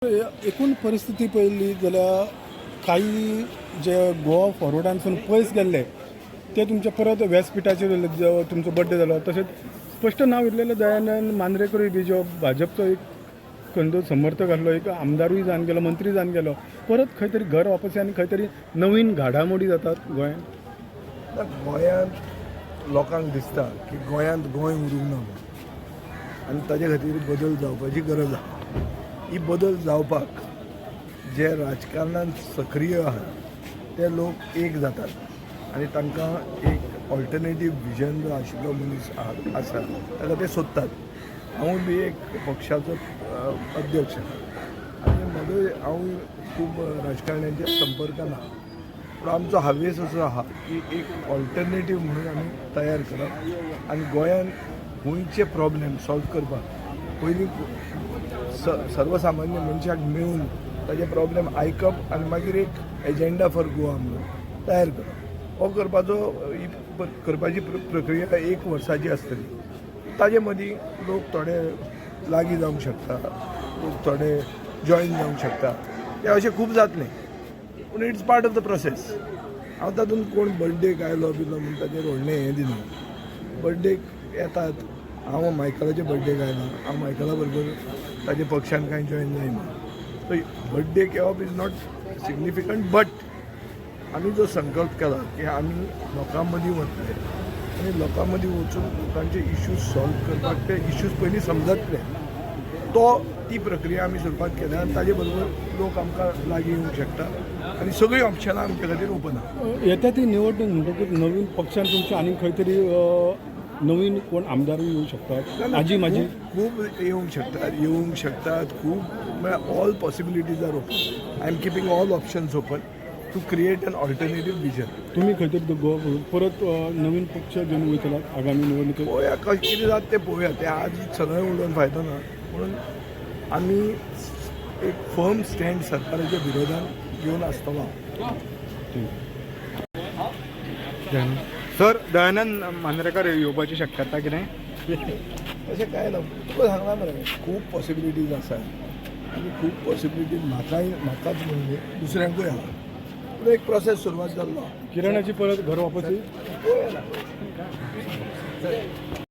एकूण परिस्थिती पळयली जाल्यार काही जे गोवा फॉरवर्डानसून पयस गेल्ले ते तुमच्या परत व्यासपिठाचेर येयले, जो तुमचो बड्डे जालो. तशेंच स्पश्ट नांव येतलेलें दयानंद मांद्रेकरूय बी जो भाजपचो एक खंय समर्थक आसलो, एक आमदारूय जावन गेलो, मंत्री जावन गेलो, परत खंय तरी घर वापसी आनी खंय तरी नवीन घडामोडी जातात गोंयांत. ना, गोंयांत लोकांक दिसता की गोंयांत गोंय उरूंक ना म्हणून आनी ताजे खातीर बदल जावपाची गरज आहा. ही बदल जावपाक जे राजकारणांत सक्रीय आहात ते लोक एक जातात आनी तांकां एक ऑल्टरनेटीव विजन जो आशिल्लो मनीस आसा ताका ते सोदतात. हांवूय बी एक पक्षाचो अध्यक्ष आनी म्हजोय हांव खूब राजकारण्यांच्या संपर्कान आहा, पूण आमचो हावेस असो आहा की एक ऑल्टरनेटीव म्हणून आमी तयार करप आनी गोंयांत गोंयचे प्रॉब्लेम सॉल्व करपाक पयलीं सर्वसामान्य मनशाक मेळून ताजे प्रॉब्लेम आयकप आनी मागीर एक एजेंडा फॉर गोवा म्हणून तयार करप. हो करपाचो ही करपाची प्रक्रिया एक वर्साची आसतली. ताजे मदीं लोक थोडे लागीं जावंक शकता, लोक थोडे जॉयन जावंक शकता. तें अशें खूब जातलें, पूण it's part of the process. हांव तातूंत कोण बड्डेक आयलो बिलो म्हूण ताचेर व्हडलें हें दिना. बड्डेक येतात, हांव मायकलाच्या बड्डेक आयला, हांव मायकला बरोबर ताच्या पक्षान कांय जॉयन जायना. सो बड्डेक येवप is not significant, but आमी जो संकल्प केला की आमी लोकां मदीं वतले आनी लोकां मदीं वचून लोकांचे इश्यूज सॉल्व करपाक, ते इश्यूज पयलीं समजतले, तो ती प्रक्रिया आमी सुरवात केल्या आनी ताजे बरोबर लोक आमकां लागीं येवंक शकता आनी सगळीं ऑप्शनां आमचे खातीर ओपन आहा. येता ती निवडणूक म्हणटकूच नवीन पक्षान तुमच्या आनी खंय तरी नवीन कोण आमदारूय येवं शकतात, आजी माजी? खूब खूब येवंक शकतात खूब. म्हळ्यार all possibilities are open. I am keeping all options open to create an alternative vision. तुम्ही खंय तरी गोवा परत नवीन पक्ष घेवन वयतला आगामी निवडणुकेत? पळोवया कशें कितें जाता तें पळोवया. तें आज सगळें उलोवन फायदो ना, म्हणून आमी एक फर्म स्टँड सरकाराच्या विरोधान घेवन आसतलो. सर, दयानंद मांद्रेकर येवपाची शक्यता कितें? तशें कांय ना. तुका सांगलां मरे, खूब पॉसिबिलिटीज आसा आनी खूब पॉसिबिलिटीज म्हाकाय, म्हाकाच म्हणून न्ही, दुसऱ्यांकूय आहा. पूण एक प्रोसेस सुरवात जाल्लो आहा. किरणाची परत घर वापसी? पळोवया ना.